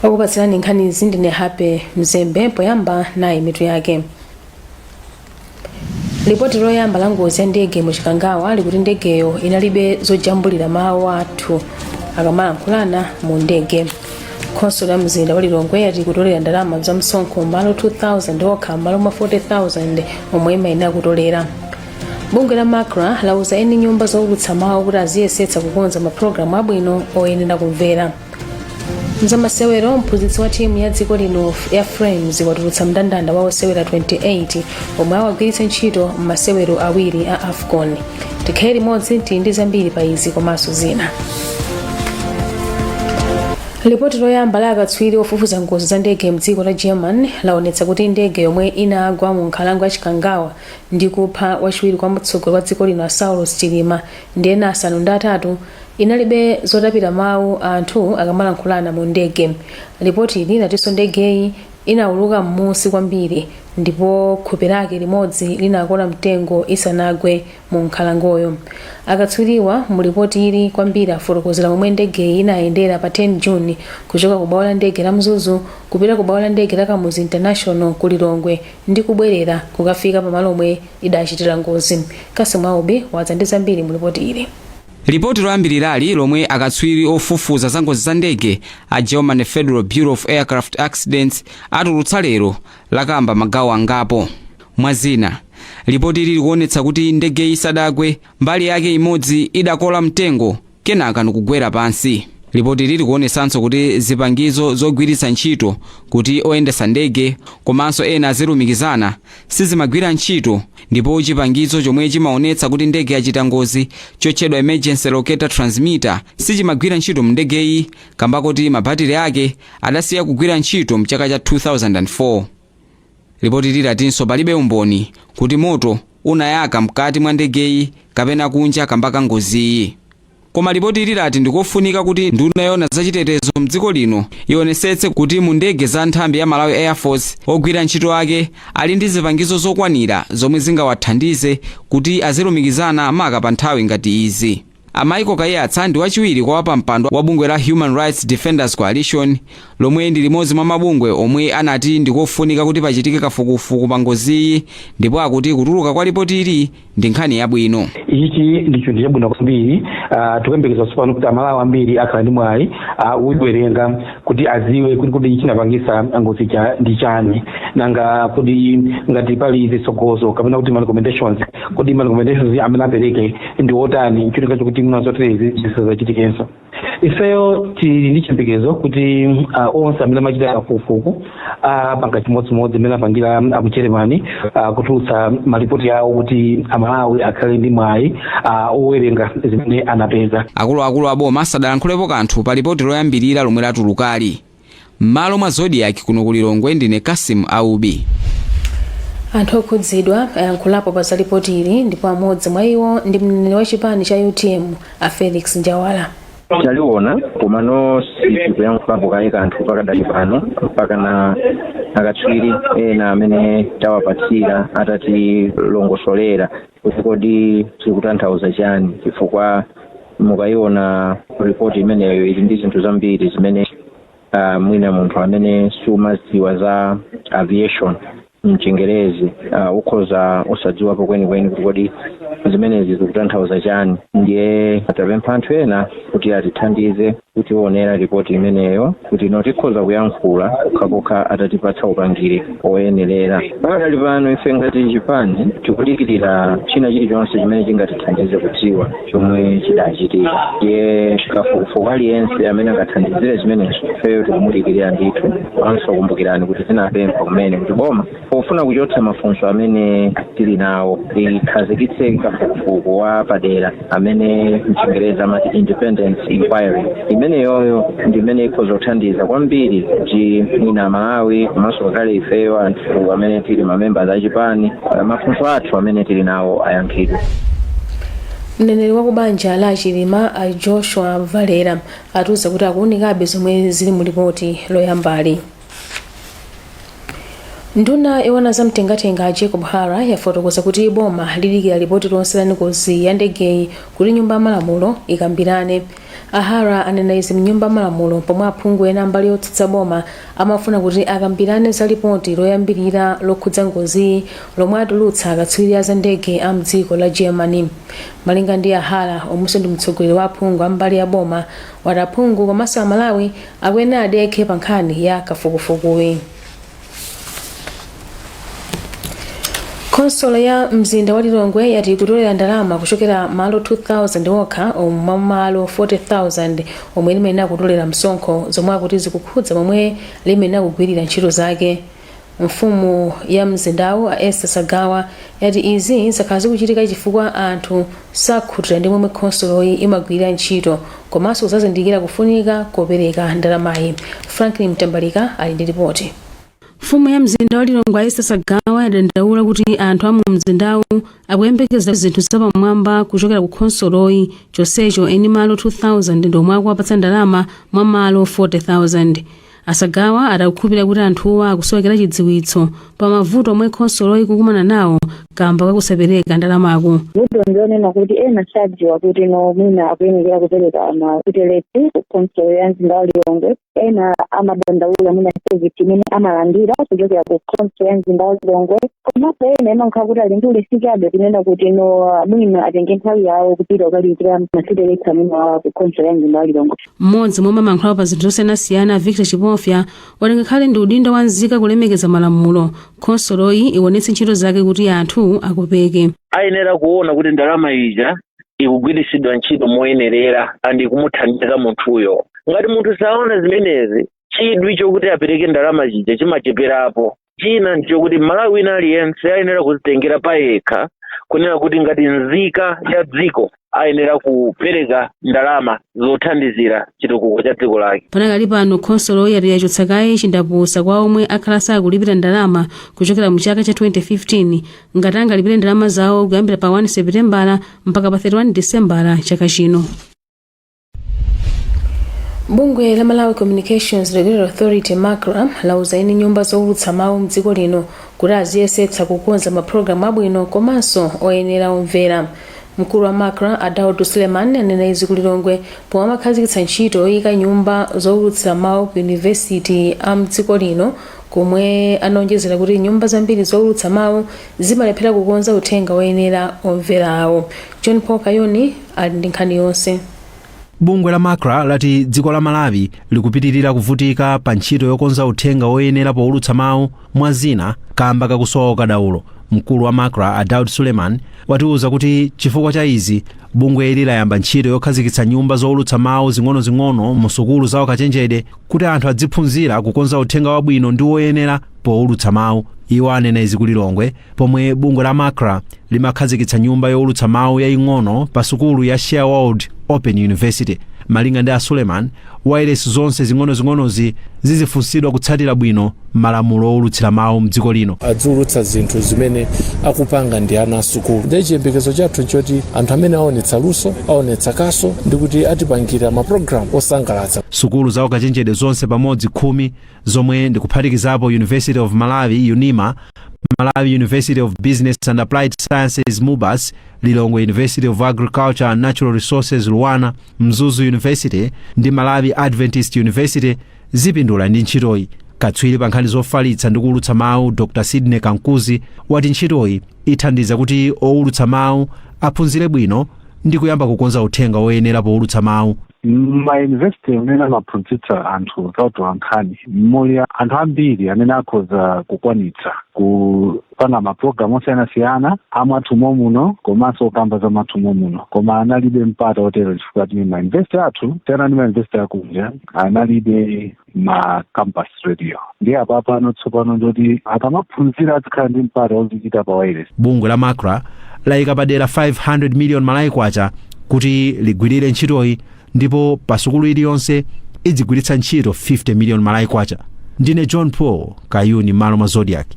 Okupatsirani nkhanizi ndine Happy Mzembe. Poyamba nayi mitu yake. Lipoti loyamba la ngozi ya ndege mu Chikangawa likuti ndegeyo inalibe zojambulira mawu anthu akamalankhulana mu ndege. Khonsolo ya mzinda wa Lilongwe yati kutolera ndalama za msonkho malo 2000 okha m'malo mwa 40,000 omwe imayenera kutolera. Bungwe la MACRA lauza eni nyumba zoulutsa mawu kuti aziyesetsa kukonza mapulogalamu abwino oyenera kumvera. Mzamasewero, mphunzitsi wa timu ya dziko lino ya Flames watulutsa mndandanda wa osewera 28 omwe awagwiritse ntchito m'masewero awiri a AFCON. Tikhale limodzi, tili ndi zambiri pa izi komanso zina. Lipoti loyamba la akatswiri ofufuza ngozi za ndege mdziko la German laonetsa kuti ndege yomwe inagwa mu nkhalango ya Chikangawa ndi kupha wachiwiri kwa mtsogoleri wa dziko lino a Saulos Chilima ndi ena 8 inalibe zotapira mawu anthu akamalankhulana mu ndege. Lipotili linatinso ndegeyi inawuluka m'munsi kwambiri ndipo khope lake limodzi linakola mtengo isanagwe mu nkhalangoyo. Akatswiriwa mu lipotili kwambiri afotokozera momwe ndegeyi inayendera pa 10 June kuchoka ku bwalo la ndege la Mzuzu kupita ku bwalo la ndege la Kamuzu International ku Lilongwe ndi kubwerera kukafika pamalo omwe idachitira ngozi. Kasim Aubi wadza ndi zambiri mu lipoti ili. Lipoti loyambirirali lomwe akatswiri ofufuza za ngozi za ndege a German Federal Bureau of Aircraft Accidents atulutsa lero lakamba magawo angapo. Mwa zina, lipoti ili likuonetsa kuti ndege isadagwe mbali yake imodzi idakola mtengo kenaka nikugwera pansi. Lipoti ili likuonetsanso kuti zipangizo zogwiritsa ntchito kuti oyendetsa ndege komanso ena azilumikizana sizimagwira ntchito, ndipo chipangizo chomwe chimaonetsa kuti ndege yachita ngozi chotchedwa emergency locator transmitter sichimagwira ntchito mu ndegeyi kamba kuti mabatiri ake adasiya kugwira ntchito mchaka cha 2004. Lipoti lilatinso palibe umboni kuti moto unayaka mkati mwa ndegeyi kapena kunja kamba ka ngoziyi. Koma lipoti lilati ndikofunika kuti nduna yoona zachitetezo mdziko lino ionesetse kuti mu ndege za nthambi ya Malawi Air Force ogwira ntchito ake ali ndi zipangizo zokwanira zomwe zingawathandize kuti azilumikizana maka pa nthawi ngati izi. A Michael Kaiyatsa ndi wachiwiri kwa wapampando wa bungwe la Human Rights Defenders Coalition, lomwe ndi limodzi mwa mabungwe omwe anati ndikofunika kuti pachitike kafukufuku pa ngoziyi, ndipo akuti kutuluka kwa lipotili ndi nkhani yabwino. Ichichi ndi chinthu chabwino kwambiri. Tikuyembekeza tsopano kuti Amalawi ambiri akhala ndi mwayi uyiwerenga kuti aziwe kuti kodi chinapangisa ngozi cha ndi chani, nanga kuti ngati pali zitsogozo kapena kuti ma recommendations, kodi ma recommendations amene apereke ndi otani, ncholinga chokuti mwina zoterezi zisadzachitikenso. Ifeyo tili ndi chiyembekezo kuti onse amene amachita kafukufuku apanga chimodzimodzi amene apangira aku Germany, kutulutsa malipoti awo kuti Amalawi akhale ndi mwayi owerenga zimene anapeza. Akuluakulu a boma sadalankhulepo kanthu pa lipoti loyambirira lomwe latulukali. M'malo mwa Zodiak kuno ku Lilongwe, ndine Kasim Aubi. Anthu okhudzidwa ayankhulapo pa za lipoti ili, ndipo amodzi mwa iwo ndi mneneri wa chipani cha UTM a Felix Njawala. Taliona, komano sitikuyankhulapo kaye kanthu pakadali pano mpaka na akatswiri ena amene tawapatsira atatilongosolera kuti kodi zikutanthauza chani, chifukwa mukayiona ripoti imeneyo ili ndi zinthu zambiri zimene mwina munthu amene sumadziwa za aviation mchingerezi ukhoza usadziwapo kwenikweni kuti kodi zimenezi zikutanthauza chani. Ndiye tapempha anthu ena kuti atithandize kutionera ripoti imeneyo kuti ino tikhoza kuyankhula pokhapokha atatipatsa upangiri oyenerera. Pakadali pano ife ngati chipani tikudikirira china chilichonse chimene chingatithandize kudziwa chomwe chidachitika. Ndiye kafukufuku aliyense amene angathandizire zimenezo ifeyo tikumudikirira ndithu. Komanso kumbukirani kuti tinapempha kumene kuti boma pofuna kuchotsa mafunso amene tili nawo likhazikitse kafukufuku wa padera amene mchingerezi amati independent inquiry. Imeneyoyo ndi imene ikhoza kuthandiza kwambiri kuti mwina Amalawi komanso ngakhale ifeyo anthu amene tili mamembers achipani, mafunso athu amene tili nawo ayankhidwe. Mneneri wa kubanja la Chilima a Joshua Valera atiuza kuti akuunikabe zomwe zili mu lipoti loyambali. Nduna yoona za mtengatenga Jacob Hara yafotokoza kuti boma lidikira lipoti lonse la ngozi ya ndegeyi kuti nyumba ya malamulo ikambirane. A Hara anena izi mnyumba ya malamulo pomwe aphungu ena mbali yotsutsa boma amafuna kuti akambirane za lipoti loyambirira lokhudza ngoziyi lomwe atulutsa akatswiri a za ndege a mdziko la Germany. Malinga ndi a Hara, omwenso ndi mtsogoleri wa aphungu a mbali ya boma, wati aphungu komanso Amalawi akuyenera adekhe pa nkhani ya kafukufukuyi. Khonsolo ya mzinda wa Lilongwe yati ikutolera ndalama kuchokera malo 2000 okha mwa malo 40,000 omwe limayenera kutolera msonkho, zomwe akuti zikukhudza momwe limayenera kugwirira ntchito zake. Mfumu ya mzindawu a Esther Sagawa yati izi zakhala zikuchitika chifukwa anthu sakhutira ndi momwe khonsoloyi imagwirira ntchito komanso kusazindikira kufunika kopereka ndalamayi. Franklin Mtambalika ali ndi ripoti. Mfumu ya mzinda wa Lilongwe Esther Sagawa yadandaula kuti anthu a mu mzindawu akuyembekeza zinthu zapamwamba kuchokera ku khonsoloyi, chonsecho eni malo 2000 ndi omwe akuwapatsa ndalama mwa malo 40,000. A Sagawa ati akukhulupirira kuti anthuwa akusowekera chidziwitso pa mavuto omwe khonsoloyi ikukumana nawo kamba kakusapereka ndalamaku. Vuto ndionena kuti ena sadziwa kuti no mwina akuyenekera kupereka ma city rates ku khonsolo ya mzinda wa Lilongwe. Ena amadandaula mwina service imene amalandira kuchokera ku khonsolo ya mzinda wa Lilongwe, komanso ena imakhala kuti ali ndi ulesi chabe kunena kuti no mwina atenge nthawi yawo kupita kukalipira ma city rates amene awa ku khonsolo ya mzinda wa Lilongwe. Mmodzi mwa amalankhulapo pa zinthu zosiyanasiyana, Victor Chipofya, wati ngakhale ndi udindo wa nzika kulemekeza malamulo, khonsoloyi iwonetse ntchito zake kuti anthu akopeke. Ayenera kuona kuti ndalama ija ikugwiritsidwa ntchito moyenerera and ikumuthandiza munthuyo. Ngati munthu saona zimenezi, chidwi chokuti apereke ndalama chija chimacheperapo. China ndichokuti Mmalawi wina aliyense ayenera kuzitengera payekha kunena kuti ngati nzika ya dziko ayenera kupereka ndalama zothandizira chitukuko cha dziko lake. Panakali pano khonsolo yati yachotsa kaye chindapusa kwa omwe akhala sakulipira ndalama kuchokera mu chaka cha 2015 ngati angalipire ndalama zawo kuyambira pa 1 Sepitembala mpaka pa 31 Disembala chaka chino. Bungwe la Malawi Communications Regulatory Authority, MACRA, lauza eni nyumba zowulutsa mawu mdziko lino kuti aziyesetsa kukonza mapulogalamu abwino komanso oyenera omvera. Mkulu wa MACRA a Daud Suleman anena izi ku Lilongwe pomwe amakhazikitsa ntchito yoyika nyumba zowulutsira mawu ku yunivesiti a mdziko lino, komwe anaonjezera kuti nyumba zambiri zowulutsa mawu zimalephera kukonza uthenga woyenera omvera awo. John Paul Kayuni ali ndi nkhani yonse. Bungwe la MACRA lati dziko la Malawi likupitirira kuvutika pa ntchito yokonza uthenga woyenera powulutsa mawu, mwa zina kamba kakusowa ukadaulo. Mkulu wa MACRA a Daud Suleman watiuza kuti chifukwa cha izi bungweli layamba ntchito yokhazikitsa nyumba zowulutsa mawu zing'onozing'ono mu sukulu za ukachenjede kuti anthu adziphunzira kukonza uthenga wabwino ndi woyenera powulutsa mawu. Iwo anena izi ku Lilongwe pomwe bungwe la MACRA limakhazikitsa nyumba yowulutsa mawu yaying'ono pa sukulu ya Share World Open University. Malinga ndi a Suleman, wailesi zonse zing'onozing'onozi zizifunsidwa kutsatira bwino malamulo owulutsira mawu mdziko lino. Adziulutsa zinthu zimene akupanga ndi ana asukulu, ndiye chiyembekezo chathu nchoti anthu amene aonetsa luso, aonetsa kaso, ndi kuti atipangira mapulogalamu osangalatsa. Sukulu za ukachenjede zonse pamodzi 10, zomwe ndikuphatikizapo University of Malawi, UNIMA, Malawi University of Business and Applied Sciences, MUBAS, Lilongwe University of Agriculture and Natural Resources, LUANAR, Mzuzu University ndi Malawi Adventist University, zipindula ndi ntchitoyi. Katswiri pa nkhani zofalitsa ndi kuwulutsa mawu Dr Sydney Kankuzi wati ntchitoyi ithandiza kuti owulutsa mawu aphunzire bwino ndi kuyamba kukonza uthenga woyenera powulutsa mawu. Mayunivesiti amene amaphunzitsa anthu za utolankhani muli anthu ambiri amene akhoza kukwanitsa kupanga mapulogalamu osiyanasiyana amwathu momuno komanso okamba za mwathu momuno, koma analibe mpata otero chifukwa ti mayunivesiti athu, kusiyana ndi mayunivesiti akunja, analibe ma campus radio. Ndiye apapano tsopano ndoti akamaphunzira azikhala ndi mpata wozichita pa wireless. Bungwe la MACRA layika padera 500 million Malawi kwacha kuti ligwirire ntchitoyi, ndipo pa sukulu iliyonse idzigwiritsa ntchito 50 million Malawi kwacha. Ndine John Paul Kayuni, malo mwa Zodiak.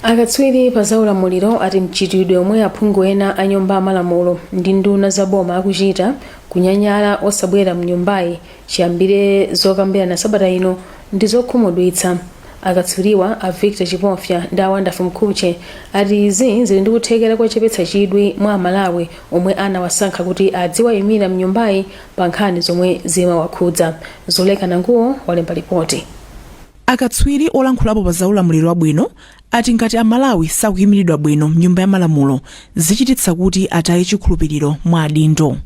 Akatswiri pa zaulamuliro ati mchitidwe omwe aphungu ena a nyumba ya malamulo ndi nduna za boma akuchita kunyanyala osabwera mnyumbayi chiyambire zokambirana sabata ino ndi zokhumudwitsa. Akatswiriwa a Victor Chipofya ndi a Wonderful Mkhutche ati izi zili ndi kuthekera kochepetsa chidwi mwa Amalawi omwe anawasankha kuti adziwayimira mnyumbayi pa nkhani zomwe zimawakhudza. Zuleka Nanguwo walemba lipoti. Akatswiri olankhulapo pa zaulamuliro wabwino ati ngati Amalawi sakuyimiridwa bwino mnyumba ya malamulo, zichititsa kuti ataye chikhulupiriro mwa adindo.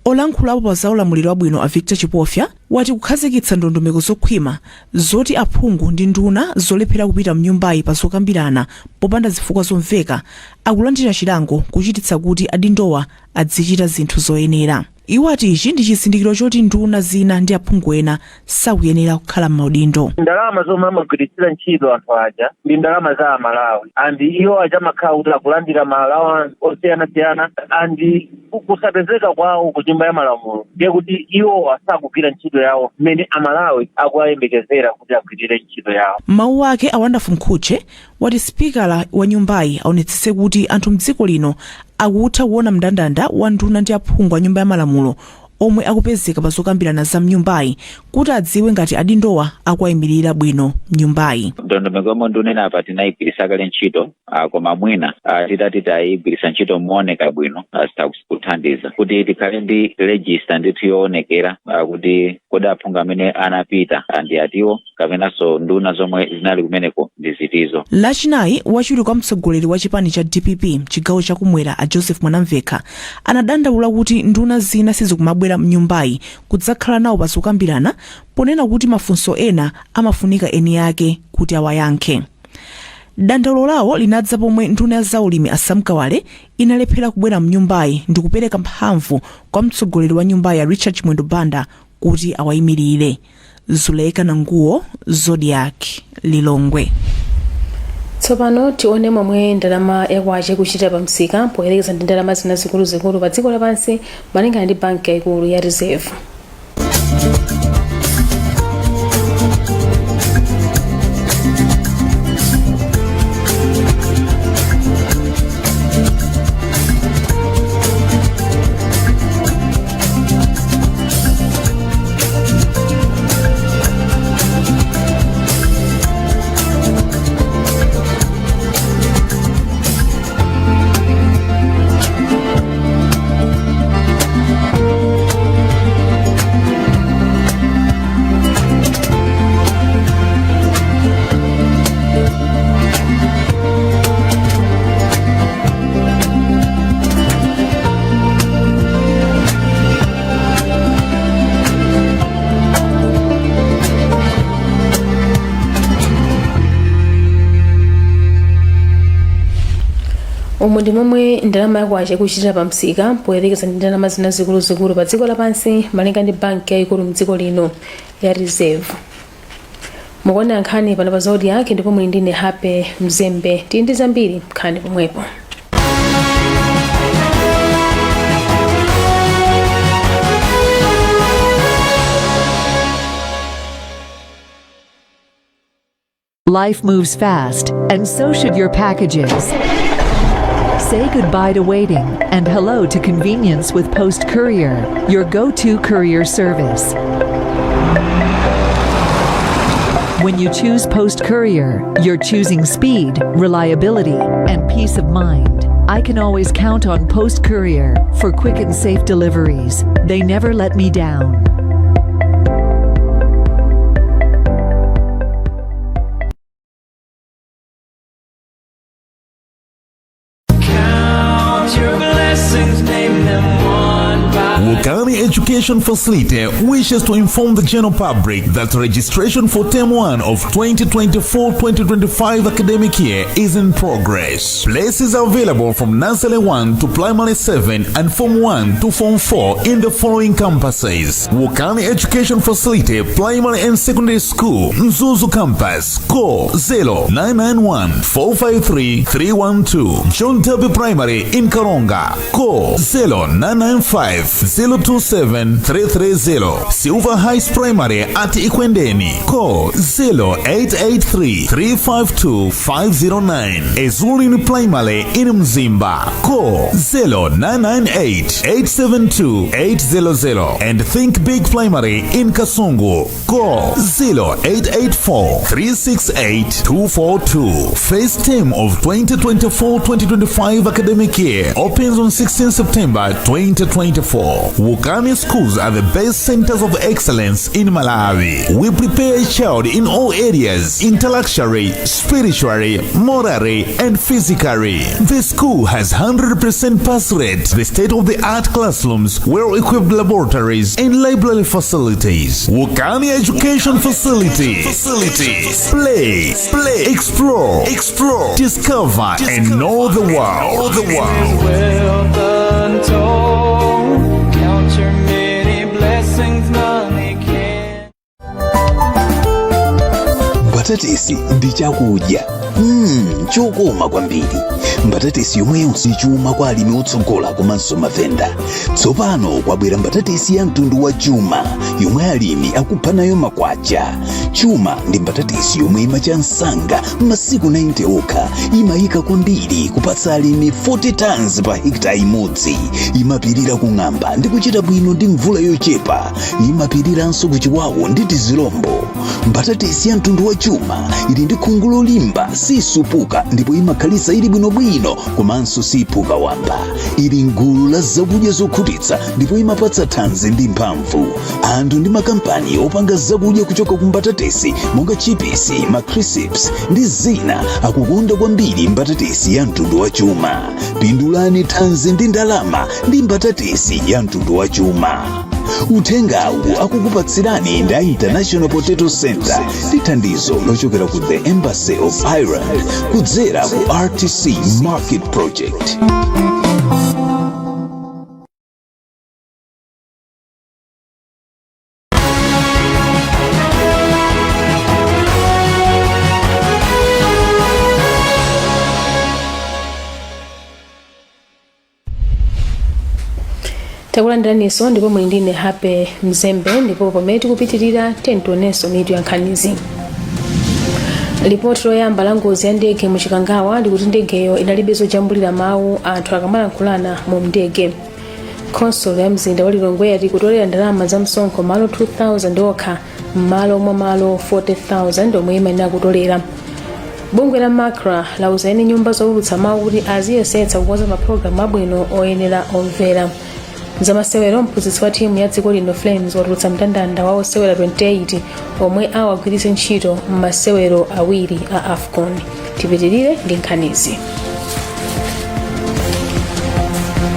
Olankhulapo pa zaulamuliro wabwino a Victor Chipofya wati kukhazikitsa ndondomeko zokhwima zoti aphungu ndi nduna zolephera kupita mnyumbayi pa zokambirana popanda zifukwa zomveka akulandira chilango kuchititsa kuti adindowa adzichita zinthu zoyenera. Iwo ati ichi ndi chizindikiro choti nduna zina ndi aphungu ena sakuyenera kukhala m'maudindo. Ndalama zomwe amagwiritsira ntchito anthu aja ndi ndalama za Amalawi, and iwo aja amakhala kuti akulandira ma allowance osiyanasiyana, and kusapezeka kwawo ku nyumba ya malamulo ndiye kuti iwo asakugwira ntchito yawo mmene Amalawi akuwayembekezera kuti agwirire ntchito yawo. Mawu ake, a Wonderful Mkhutche wati sipikala wa nyumbayi aonetsetse kuti anthu mdziko lino akutha kuona mndandanda wa nduna ndi aphungu a nyumba ya malamulo omwe akupezeka pa zokambirana za mnyumbayi kuti adziwe ngati adindowa akuwayimirira bwino mnyumbayi. Ndondomeko yomwe ndikunena apa tinayigwiritsa kale ntchito, koma mwina titati tayigwiritsa ntchito mooneka bwino, zitha kuthandiza kuti tikhale ndi register ndithu yoonekera kuti kodi aphungu amene anapita ndi atiwo kapenanso nduna zomwe zinali kumeneko ndi zitizo. Lachinayi, wachiwiri kwa mtsogoleri wa chipani cha DPP mchigawo chakumwera a Joseph Mwanamvekha anadandaula kuti nduna zina sizikumabwera mnyumbayi kudzakhala nawo pa zokambirana, ponena kuti mafunso ena amafunika eni ake kuti awayankhe. Dandaulo lawo linadza pomwe nduna ya zaulimi a Sam Kawale inalephera kubwera mnyumbayi ndi kupereka mphamvu kwa mtsogoleri wa nyumbayi a Richard Chimwendo Banda kuti awayimirire. Zuleka Nanguwo, Zodiak, Lilongwe. Tsopano tione momwe ndalama ya kwacha ikuchitira pa msika poyerekeza ndi ndalama zina zikuluzikulu pa dziko lapansi malingana ndi banki yayikulu ya Reserve. Umu ndi momwe ndalama ya kwacha ikuchitira pa msika poyerekeza ndi ndalama zina zikuluzikulu pa dziko lapansi malinga ndi banki yayikulu mdziko lino ya Reserve. Mukuonera nkhani pano pa Zodiak ndipo muli ndine Happy Mzembe. Tili ndi zambiri, khalani pomwepo. Life moves fast, and so should your packages. Say goodbye to waiting and hello to convenience with Post Courier, your go to courier service. When you choose Post Courier, you're choosing speed, reliability, and peace of mind. I can always count on Post Courier for quick and safe deliveries. They never let me down. Count your blessings, name them one by Wukani Education Facility wishes to inform the general public that registration for Term 1 of 2024-2025 academic year is in progress. Places are available from Nursery 1 to Primary 7 and Form 1 to Form 4 in the following campuses: Wukani Education Facility Primary and Secondary School, Mzuzu Campus, call 0991 453 312. John Derby Primary in Karonga, call 0995 027 077 330. Silver Heights Primary at Ekwendeni. Call 0883 352 509. Ezulwini Primary in Mzimba. Call 0998 872 800. And Think Big Primary in Kasungu. Call 0884 368 242. First term of 2024-2025 academic year opens on 16 September 2024. Wukani schools are the best centers of excellence in Malawi. We prepare a child in all areas, intellectually, spiritually, morally, and physically. The school has 100% pass rate, the state-of-the-art classrooms, well-equipped laboratories, and library facilities. Wukani Education Facility. Facilities. Play, play, explore, explore, discover, and know the world. Know the world. Wealth untold, count your many blessings, money can. Mbatatesi ndi chakudya chokoma kwambiri. Mbatatesi yomweyonso chuma kwa alimi otsogola komanso mavenda. Tsopano kwabwera mbatatesi ya mtundu wa Chuma yomwe alimi akupha nayo makwacha. Chuma ndi mbatatesi yomwe imacha msanga m'masiku 90 okha, imayika kwambiri kupatsa alimi 40 tons pa hekita imodzi, imapirira kung'amba ndi kuchita bwino ndi mvula yochepa, imapiriranso kuchiwawu ndi tizilombo. Mbatatesi ya mtundu wa Chuma ili ndi khungu lolimba, sisupuka ndipo imakhalitsa ili bwinobwino komanso siphuka wamba. Ili mgulu la zakudya zokhutitsa ndipo imapatsa thanzi ndi mphamvu. Anthu ndi makampani opanga zakudya kuchoka ku mbatatesi monga chipisi, macrisps ndi zina akukonda kwambiri mbatatesi ya mtundu wa Chuma. Pindulani thanzi ndi ndalama ndi mbatatesi ya mtundu wa Chuma. Uthengawu akukupatsirani ndi International Potato Center ndi thandizo lochokera ku the Embassy of Ireland kudzera ku RTC Market Project. Takulandiraninso ndipo muli ndine Happy Mzembe. Ndipo pamene tikupitirira, tionenso mitu ya nkhanizi. Lipoti loyamba la ngozi ya ndege mu Chikangawa likuti ndegeyo inalibe zojambulira mawu anthu akamalankhulana mu ndege. Khonsolo ya mzinda wa Lilongwe yati kutolera ndalama za msonkho malo 2000 okha m'malo mwa malo 40,000 omwe imayenera kutolera. Bungwe la MACRA lauza eni nyumba zowulutsa mawu kuti aziyesetsa kukonza mapulogalamu abwino oyenera omvera. Zamasewero: mphunzitsi wa timu ya dziko lino Flames watulutsa mndandanda wa osewera 28 omwe awagwiritse ntchito m'masewero awiri a AFCON. Tipitirire ndi nkhanizi.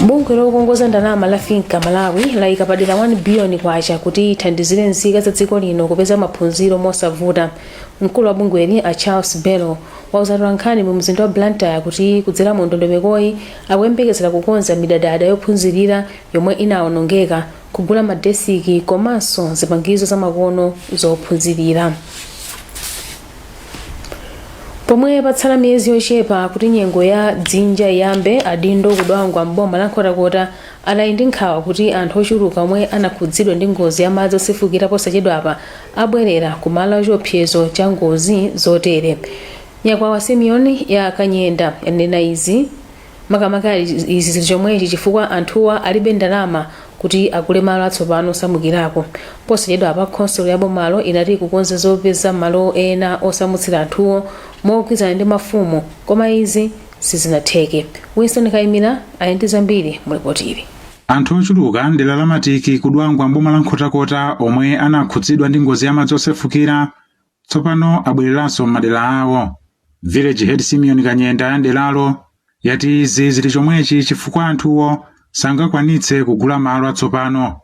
Bungwe lokongoza ndalama la FINCA Malawi layika padera 1 biliyoni kwacha kuti ithandizire nzika za dziko lino kupeza maphunziro mosavuta. Mkulu wa bungweli, a Charles Bello, wauza atolankhani mu mzinda wa Blantyre kuti kudzera mu ndondomekoyi akuyembekezera kukonza midadada yophunzirira yomwe inawonongeka, kugula madesiki komanso zipangizo zamakono zophunzirira. Pomwe patsala miyezi yochepa kuti nyengo ya dzinja iyambe, adindo ku Dwangwa mboma la Nkhotakota ali ndi nkhawa kuti anthu ochuluka omwe anakhudzidwa ndi ngozi ya madzi osefukira posachedwapa abwerera ku malo achiopsezo cha ngozi zotere. Nyakwawa Simeon ya Kanyenda yanena izi makamaka izi zili chomwechi chifukwa anthuwa alibe ndalama kuti agule malo atsopano osamukirako. Posachedwapa khonsolo ya bomalo inati ikukonza zopeza malo ena osamutsira anthuwo mogwirizana ndi mafumu, koma izi sizinatheke. Winston Kaimira ali ndi zambiri mu lipotili. Anthu ochuluka mdera la Matiki ku Dwangwa mboma la Nkhotakota omwe anakhudzidwa ndi ngozi ya madzi osefukira tsopano abwereranso m'madera awo. Village Head Simeon Kanyenda ya mderalo yati izi zili chomwechi chifukwa anthuwo sangakwanitse kugula malo atsopano.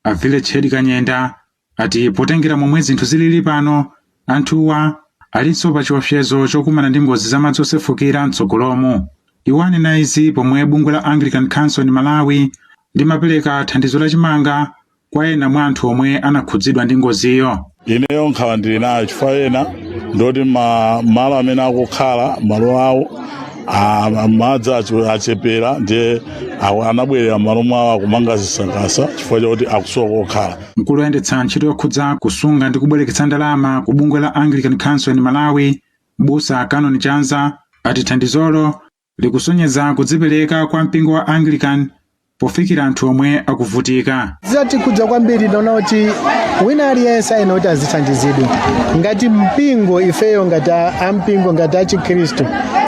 A Village Head Kanyenda ati potengera momwe zinthu zilili pano, anthuwa alinso pa chiopsezo chokumana ndi ngozi za madzi osefukira mtsogolomu. Iwo anena izi pomwe bungwe la Anglican Council in Malawi limapereka thandizo la chimanga kwa ena mwa anthu omwe anakhudzidwa ndi ngoziyo. Ineyo nkhawa ndili nayo chifukwa ena ndoti malo amene akukhala malo awo Madzi achepera, ndiye anabwerera m'malo mwawo, akumanga zisakasa chifukwa chakuti akusowa kokhala. Mkulu woyendetsa ntchito yokhudza kusunga ndi kubwereketsa ndalama ku bungwe la Anglican Council in Malawi, Mbusa Canon Chanza, ati thandizolo likusonyeza kudzipereka kwa mpingo wa Anglican pofikira anthu omwe akuvutika. Zatikhudza kwambiri. Taona kuti wina aliyense ayenera kuti azithandizidwa. Ngati mpingo, ifeyo ngati ampingo, ngati achikhristu,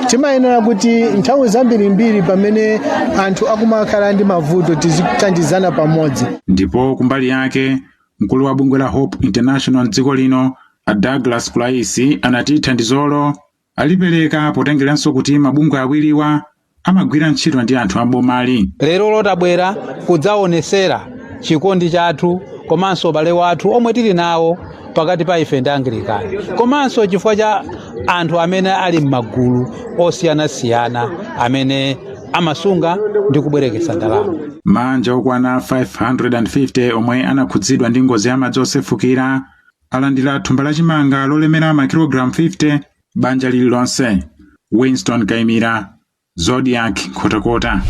timayenera kuti nthawi zambirimbiri pamene anthu akumakhala ndi mavuto tizithandizana pamodzi. Ndipo kumbali yake, mkulu wa bungwe la Hope International mdziko lino, a Douglas Kulaisi, anati thandizolo alipereka potengeranso kuti mabungwe awiriwa amagwira ntchito ndi anthu abomali. Lero lotabwera kudzaonesera chikondi chathu komanso ubale wathu omwe tili nawo pakati pa ife ndi Angilikani, komanso chifukwa cha anthu amene ali m'magulu osiyanasiyana amene amasunga ndi kubwerekesa ndalama. Mabanja okwana 550 omwe anakhudzidwa ndi ngozi ya madzi osefukira alandira thumba lachimanga lolemera makilogalamu 50 banja lililonse. Winston Kaimira, Zodiak, Nkhotakota.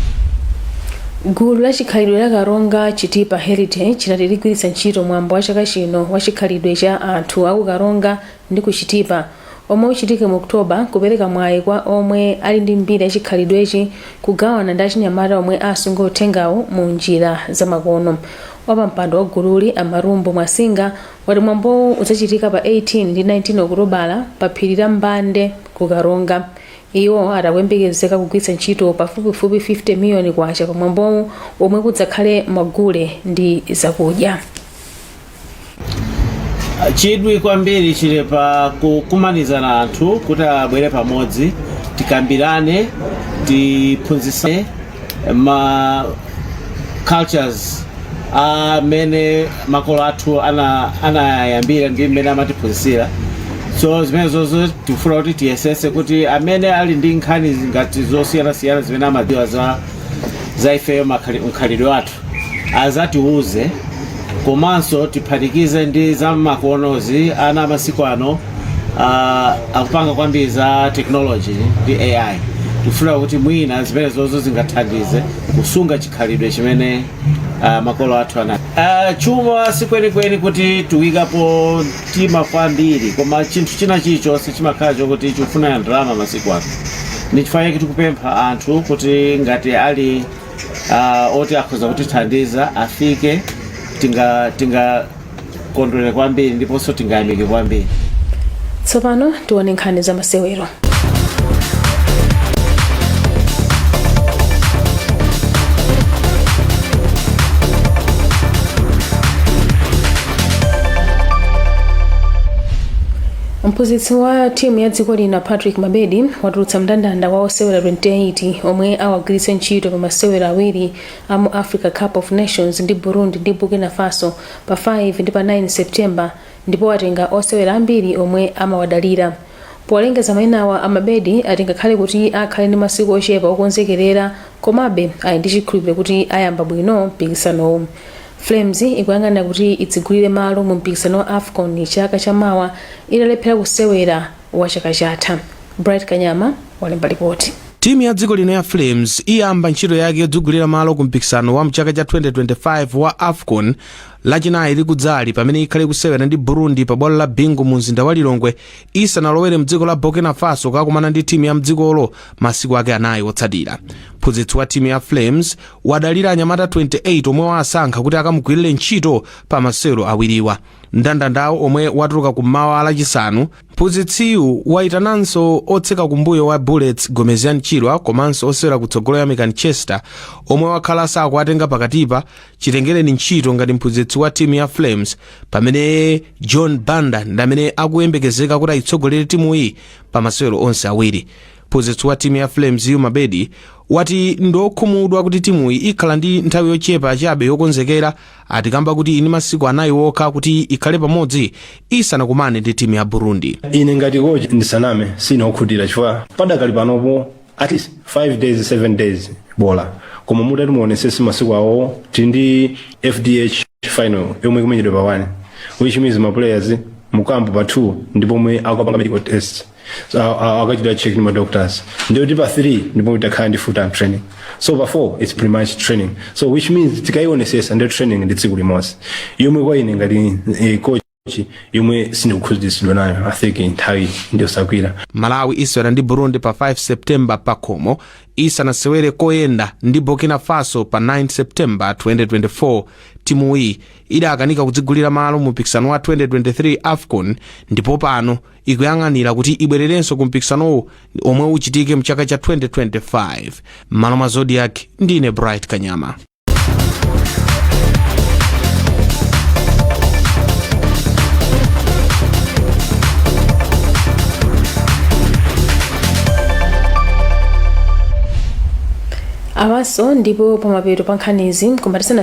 Gulu la chikhalidwe la Karonga Chitipa Heritage lati ligwiritsa ntchito mwambo wa chaka chino wa chikhalidwe cha anthu aku Karonga ndi ku Chitipa omwe uchitike mu Oktoba kupereka mwayi kwa omwe ali ndi mbiri ya chikhalidwechi kugawana ndi achinyamata omwe asunga uthengawu mu njira zamakono. Wapampando wa gululi, a Marumbo Mwasinga, wati mwambowu udzachitika pa 18 ndi 19 Okutobala pa phiri la Mbande ku Karonga. Iwo ati akuyembekezeka kugwiritsa ntchito pafupifupi 50 miliyoni kwacha pa mwambowu omwe kudzakhale magule ndi zakudya. Chidwi kwambiri chili pa kukumanizana anthu kuti abwere pamodzi, tikambirane, tiphunzitsane ma cultures amene makolo athu anayambira ndi mmene amatiphunzitsira. So zimenezozo tikufuna kuti tiyesese kuti amene ali ndi nkhani ngati zosiyanasiyana zimene amadziwa za ifeyo, mkhalidwe wathu, azatiuze. Komanso tiphatikize ndi za makonozi. Ana amasiku ano akupanga kwambiri za technology ndi AI. Tikufuna kuti mwina zimenezozo zingathandize kusunga chikhalidwe chimene makolo athu ana. Chuma sikwenikweni kuti tiwikapo mtima kwambiri, koma chinthu china chilichonse chimakhala chokuti chikufuna ndalama masiku ano. Ndi chifukwa chake tikupempha anthu kuti ngati ali oti akhoza kutithandiza, afike, tingakondwere kwambiri ndiponso tingayamike kwambiri. Tsopano tione nkhani za masewero. Mphunzitsi wa timu ya dziko lino, Patrick Mabedi, watulutsa mndandanda wa osewera 28 omwe awagwiritse ntchito pa masewero awiri a mu Africa Cup of Nations ndi Burundi ndi Burkina Faso pa 5 ndi pa 9 September, ndipo watenga osewera ambiri omwe amawadalira. Polengeza mayinawa, a Mabedi ati ngakhale kuti akhale ndi masiku ochepa okonzekerera, komabe ali ndi chikhulupiriro kuti ayamba bwino mpikisanowu. Flames ikuyang'anira kuti idzigulire malo mu mpikisano wa AFCON chaka chamawa italephera kusewera wa chaka chatha. Bright Kanyama walemba lipoti. Timu ya dziko lino ya Flames iyamba ntchito yake yodzigulira malo ku mpikisano wa mchaka cha 2025 wa AFCON Lachinayi likudzali, pamene ikhale kusewera ndi Burundi pa bwalo la Bingu mu mzinda wa Lilongwe, isanalowere mdziko la Burkina Faso kukakumana ndi timu ya mdzikolo masiku ake anayi otsatira. Mphunzitsi wa timu ya Flames wadalira anyamata 28 omwe wasankha kuti akamugwirire ntchito pa masewero awiriwa. Mndandandawo omwe watuluka kummawa Lachisanu, mphunzitsiyu wayitananso otseka kumbuyo wa Bullets, Gomezgani Chirwa, komanso osewera kutsogolo, Yamikani Chester, omwe wakhala sakuwatenga pakatipa chitengereni ntchito ngati mphunzitsi wa timu ya Flames, pamene John Banda ndi amene akuyembekezeka kuti ayitsogolere timuyi pa masewero onse awiri. Mphunzitsi wa timu ya Flames yu, Mabedi, wati ndiokhumudwa kuti timuyi ikhala ndi nthawi yochepa chabe yokonzekera, atikamba kuti ini masiku anayi okha kuti ikhale pamodzi isanakumane ndi timu ya Burundi. Ine ngati coach, ndisaname, sindine okhutira chifukwa padakali panopo at least 5 days, 7 days bola, koma mutati muonesese masiku awo, tili ndi FDH final yomwe ikumenyedwa pa 1, which means ma players mu camp pa 2 ndipo omwe akupanga medical test. So akachita check ndi ma doctors, ndiyoti pa 3 ndipo takhala ndi full time training. So pa 4 it's pretty much training, so which means tikayionesesa ndiyo training ndi tsiku limodzi, yomwe kwa ine ngati coach yomwe sindikukhutitsidwa nayo. I think nthawi ndiyosakwira. Malawi isewera ndi Burundi pa 5 September pakhomo isanasewere koyenda ndi Burkina Faso pa 9 September 2024. Timuyi idakanika kudzigulira malo mu mpikisano wa 2023 AFCON, ndipo pano ikuyang'anira kuti ibwererenso ku mpikisanowu omwe uchitike mchaka cha 2025. Malo mwa Zodiak, ndine Bright Kanyama. Awanso ndipo pamapeto pa nkhanizi, koma tisana